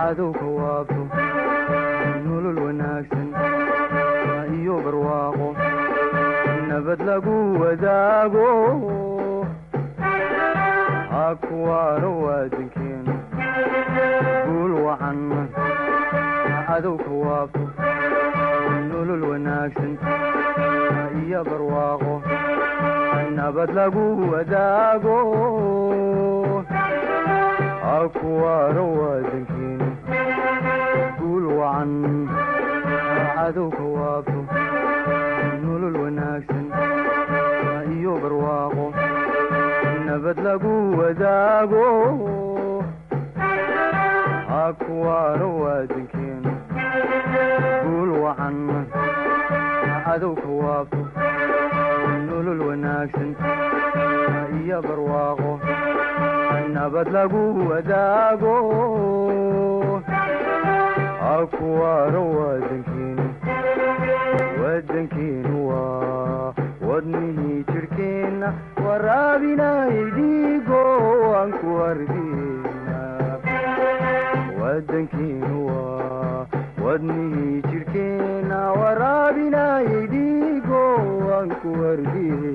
Cadowka waabto, nolol wanaagsan iyo barwaaqo nabad lagu wadaago, ha ku waaro wadankeenu, guul wacan. Cadowka waabto, nolol wanaagsan iyo barwaaqo nabad lagu wadaago, ha ku waaro wadankeenu, guul wacan. Cadowka waabto, nolol wanaagsan iyo barwaaqo nabad lagu wadaago, ha ku waaro wadankeenu, guul wacan. Cadowka waabto, nolol wanaagsan iyo barwaaqo nabad lagu wadaago, ha ku waaro wadankeenu. Wadankeenu waa wadnihii jirhkeenna, waraabinay dhiigo waan ku hardiyeyna. Wadankeenu waa wadnihii jirhkeenna, waraabinayay dhiigo waan ku hardiyeyna.